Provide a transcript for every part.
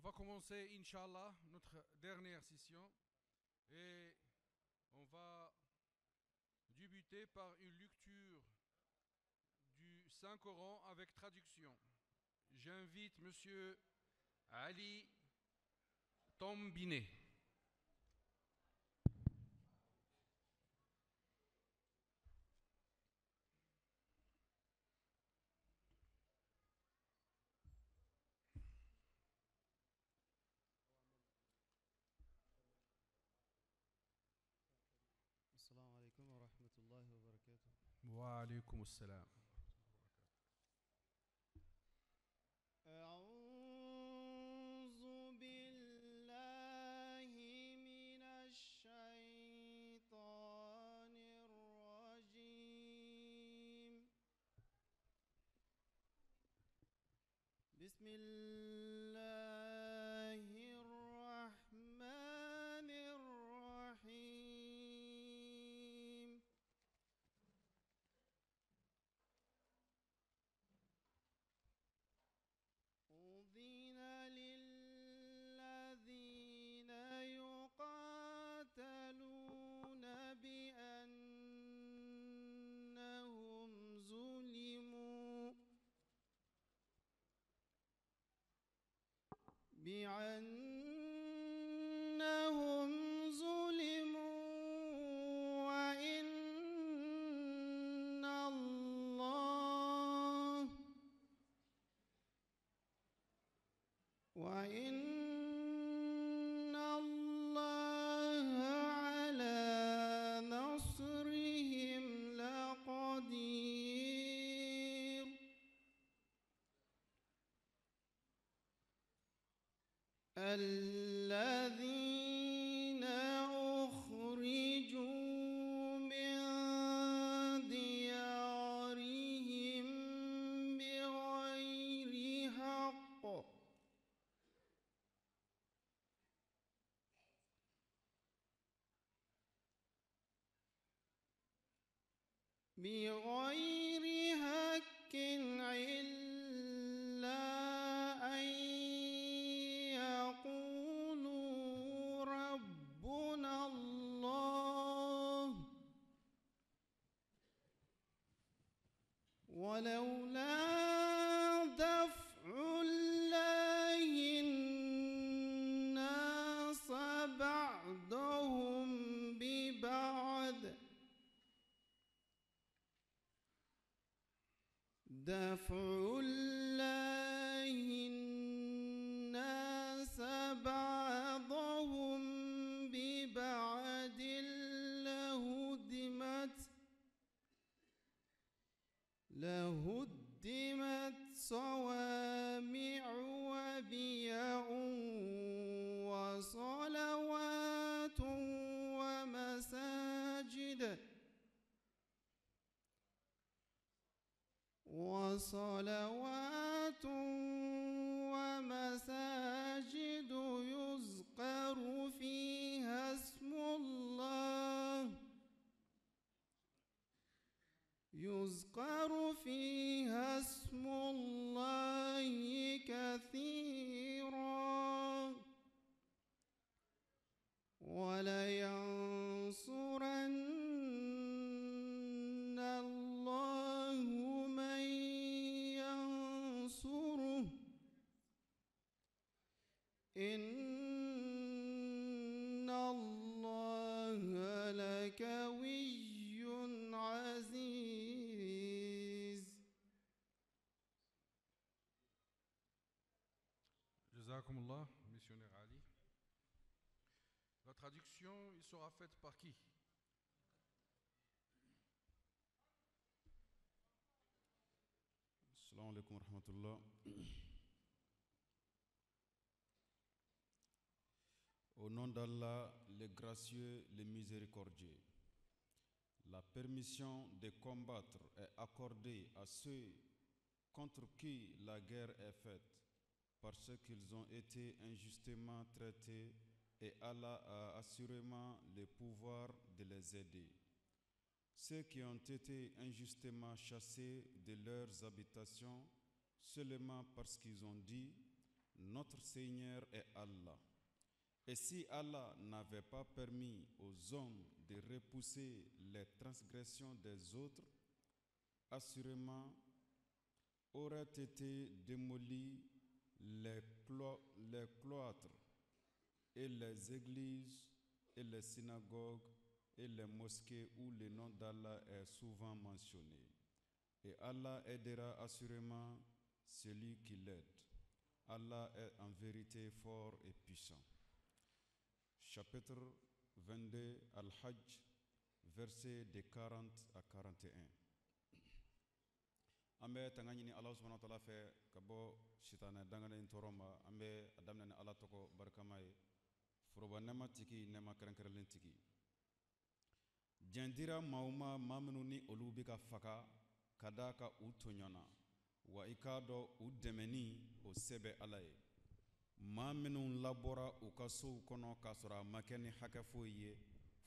On va commencer, Inch'Allah, notre dernière session et on va débuter par une lecture du Saint-Coran avec traduction. J'invite Monsieur Ali Tombiné. السلام عليكم ورحمة الله وبركاته. وعليكم السلام. أعوذ بالله من الشيطان الرجيم. بسم الله الرحمن الرحيم. أذن للذين يقاتلون بأنهم ظلموا وإن الله وإن الله على نصرهم لقدير. الذين أخرجوا من ديارهم بغير حق إلا أن يقولوا ربنا الله ولولا دفع الله الناس بعضهم ببعض دفع الله الناس بعضهم ببعض لهدمت صوامع وبيع وصلوات ومساجد وصلوات ومساجد يذكر فيها اسم الله يذكر فيها اسم الله كثيرا ولينصرن الله من ينصره إن الله لقوي عزيز. جزاكم الله, missionnaire Ali. La traduction, il sera faite par qui? Assalamu alaikum wa rahmatullah. Au nom d'Allah, le gracieux, le miséricordieux, la permission de combattre est accordée à ceux contre qui la guerre est faite, parce qu'ils ont été injustement traités et Allah a assurément le pouvoir de les aider. Ceux qui ont été injustement chassés de leurs habitations seulement parce qu'ils ont dit Notre Seigneur est Allah. Et si Allah n'avait pas permis aux hommes de repousser les transgressions des autres, assurément auraient été démolis les cloîtres et les églises et les synagogues et les mosquées où le nom d'Allah est souvent mentionné. Et Allah aidera assurément celui qui l'aide. Allah est en vérité fort et puissant. Chapitre 22, Al-Hajj, versets de 40 à 41. An bɛ tanga ɲini Ala subahana taala fɛ ka bɔ sitanɛ dangaden tɔɔrɔ ma. An bɛ a daminɛ ni Ala tɔgɔ barikama ye, foroba nɛɛma tigi, nɛɛma kɛrɛnkɛrɛnlen tigi. Diɲɛ dira maaw ma, maa minnu ni olu bɛ ka faga ka da ka u tɔɲɔna wa, i k'a dɔn u dɛmɛni o se bɛ Ala ye. Maa minnu labɔra u ka sow kɔnɔ k'a sɔrɔ a ma kɛ ni hakɛ foyi ye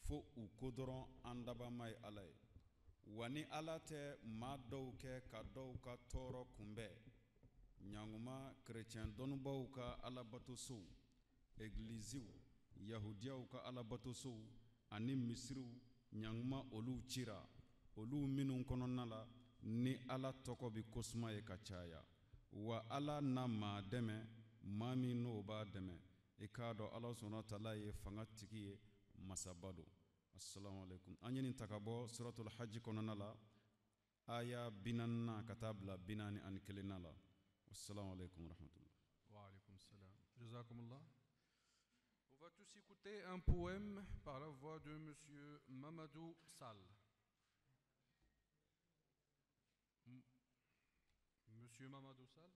fo u ko dɔrɔn an dabama ye Ala ye wa, ni Ala tɛ maa dɔw kɛ ka dɔw ka tɔɔrɔ kunbɛn, ɲanguma kerecɛn dɔnnibaw ka alabatosow, egiliziw, yahudiyaw ka alabatosow ani misiriw, ɲanguma olu cira, olu minnu kɔnɔna la ni Ala tɔgɔ bɛ kosuma ye ka caya wa. Ala na maa dɛmɛ, maa min n'o b'a dɛmɛ. I k'a dɔn Ala sɔnna taala ye fanga tigi ye, masaba don. Assalamu alaikum. An ye nin ta ka bɔ suratul hajj kɔnɔna la, aya 40nan ka taa bila 41nan la. Assalamu alaikum warahmatullah. Wa alaykoum salam. Jazakumullah. On va tous écouter un poème par la voix de monsieur Mamadou Sall. Monsieur Mamadou Sall.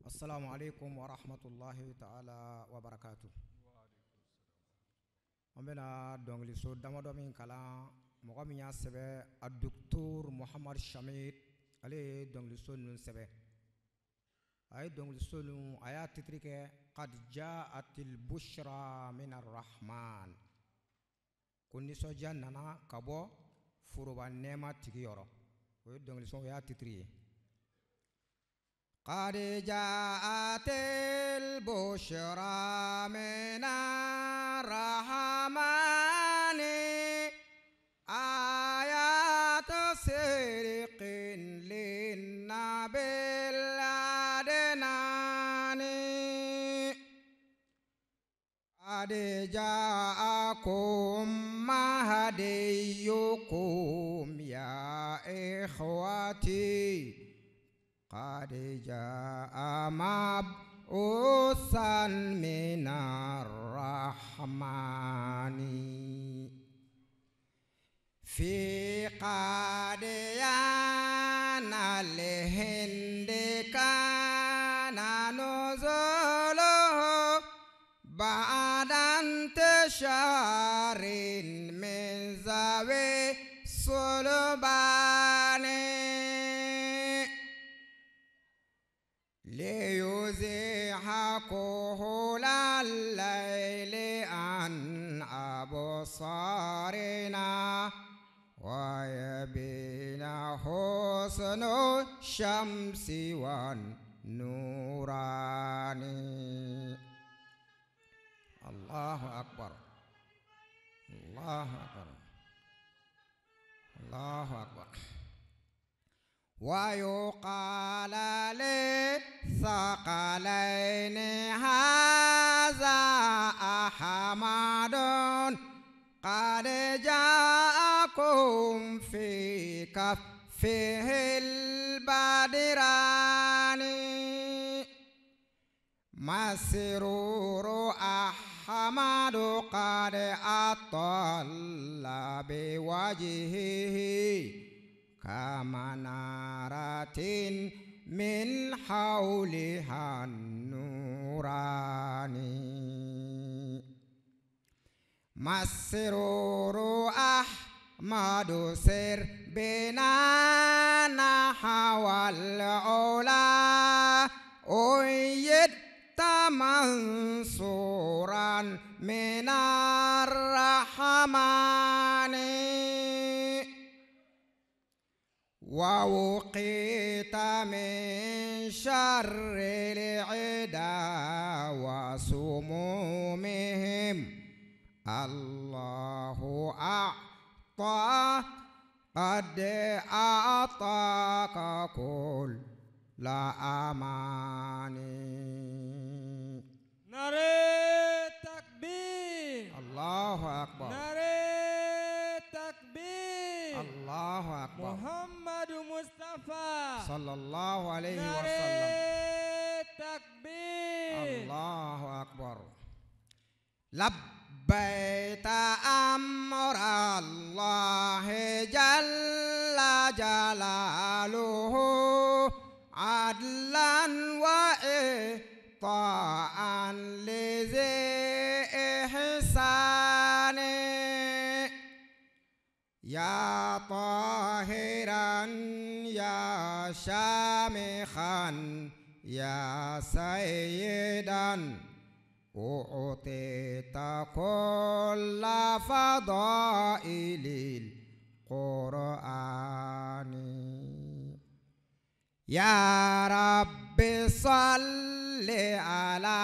Assalamu alaikum wa rahmatullahi ta'ala wa barakatuh. An bɛna dɔnkiliso damadɔ min kalan, mɔgɔ min y'a sɛbɛ, a docteur Muhammad Shamid, ale ye dɔnkiliso ninnu sɛbɛ. A ye dɔnkiliso ninnu, a y'a titiri kɛ Qad ja'atil bushra min ar-Rahman, ko nisɔndiya nana ka bɔ foroba nɛɛma tigi yɔrɔ. O ye dɔnkiliso, o y'a titiri ye. قد جاءت البشرى من الرحمن، آيات صدق للنبي العدنان. قد جاءكم مهديكم يا إخوتي، قد جاء مبعوثا من الرحمن. في قاديان الهند كان نزوله بعد انتشار من ذوي الصلبان، ليزيح كهول الليل عن أبصارنا ويبين حسن الشمس والنوران. الله أكبر، الله أكبر، الله أكبر. ويقال للثقلين هذا أحمد قد جاءكم في كفه البدران. مسرور أحمد قد أطل بوجهه كمنارة من حولها النوران. مسرور أحمد سر بنا نحو العلا، أيدت منصورا من الرحمن ووقيت من شر العدا وسمومهم. الله أعطى قد أعطاك كل أماني. نعرہ تکبیر. الله أكبر. نعرہ تکبیر. الله أكبر. محمد مصطفى صلى الله عليه وسلم. نعرہ تکبیر. الله أكبر. لبيت أمر الله جل جلاله عدلا وإطاعا لذي إحسان. يا طاهرا يا شامخا يا سيدا أعطيت كل فضائل القرآن. يا رب صل على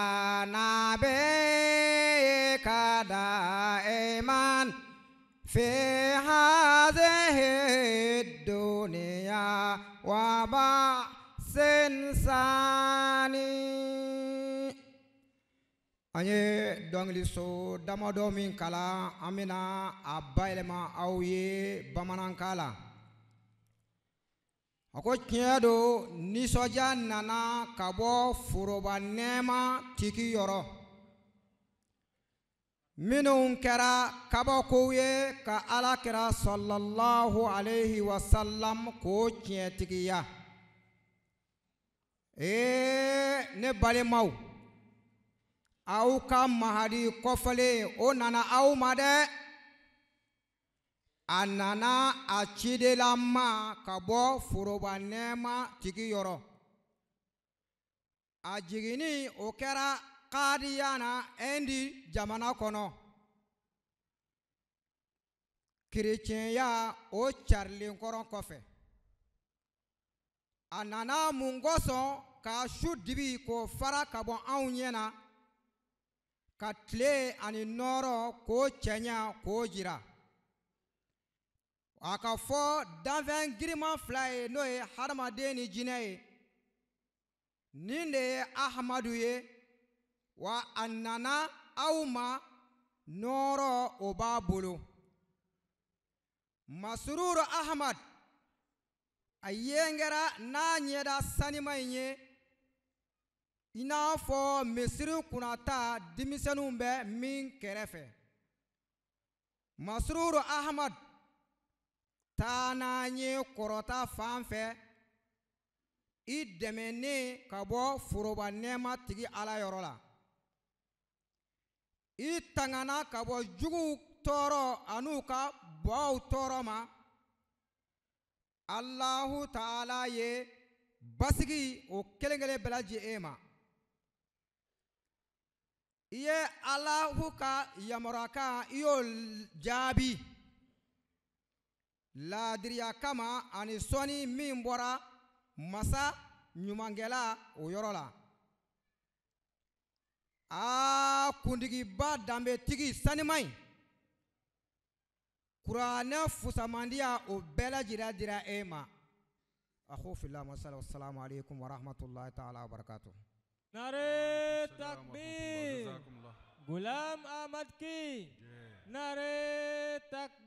نبيك دائما في هذه الدنيا وبعث ثاني. An ye dɔnkiliso damadɔ min kalan, an bɛna a bayɛlɛma aw ye bamanankan la. A ko tiɲɛ don, nisɔndiya nana ka bɔ foroba nɛɛma tigi yɔrɔ minnu kɛra kabakow ye ka ala kira sallallahu alayhi wa sallam k'o tiɲɛtigiya. Ee ne balimaw, aw ka mahadi kɔfɛlen o nana aw ma dɛ. A nana a cidelama ka bɔ foroba nɛɛma tigi yɔrɔ. A jiginni o kɛra Kadiyana Indi jamana kɔnɔ. Kerecɛnya o carilen kɔrɔ kɔfɛ, a nana mun kosɔn? Ka su dibi k'o fara ka bɔ anw ɲɛ na, ka tile ani nɔɔrɔ k'o cɛɲa k'o jira. A ka fɔ danfɛn girinman fila ye, n'o ye hadamaden ni jinɛ ye. Nin de ye Ahamadu ye, wa a nana aw ma, nɔɔrɔ o b'a bolo. Masururu Ahmad a yengera n'a ɲɛda sanima in ye i n'a fɔ misiri kunnata denmisɛnninw bɛ min kɛrɛfɛ. Masururu Ahmad taa n'an ye kɔrɔta fan fɛ, i dɛmɛnen ka bɔ foroba nɛɛma tigi ala yɔrɔ la. I tangana ka bɔ juguw tɔɔrɔ an'u ka baw tɔɔrɔ ma. Alahu taala ye basigi o kelen kelen bɛɛ lajɛlen e ma. I ye Alahu ka yamaruyakan i y'o jaabi laadiriya kama ani sɔnni min bɔra masa ɲumankɛla o yɔrɔ la. Aa kuntigiba danbetigi sanima in, kuranɛ fusamandiya o bɛɛ lajɛlen dira e ma. Akhufillah masala. Wassalamu alaikum warahmatullahi ta'ala wabarakatuh. नारे तकबीर. गुलाम अहमद की. नारे तकबीर.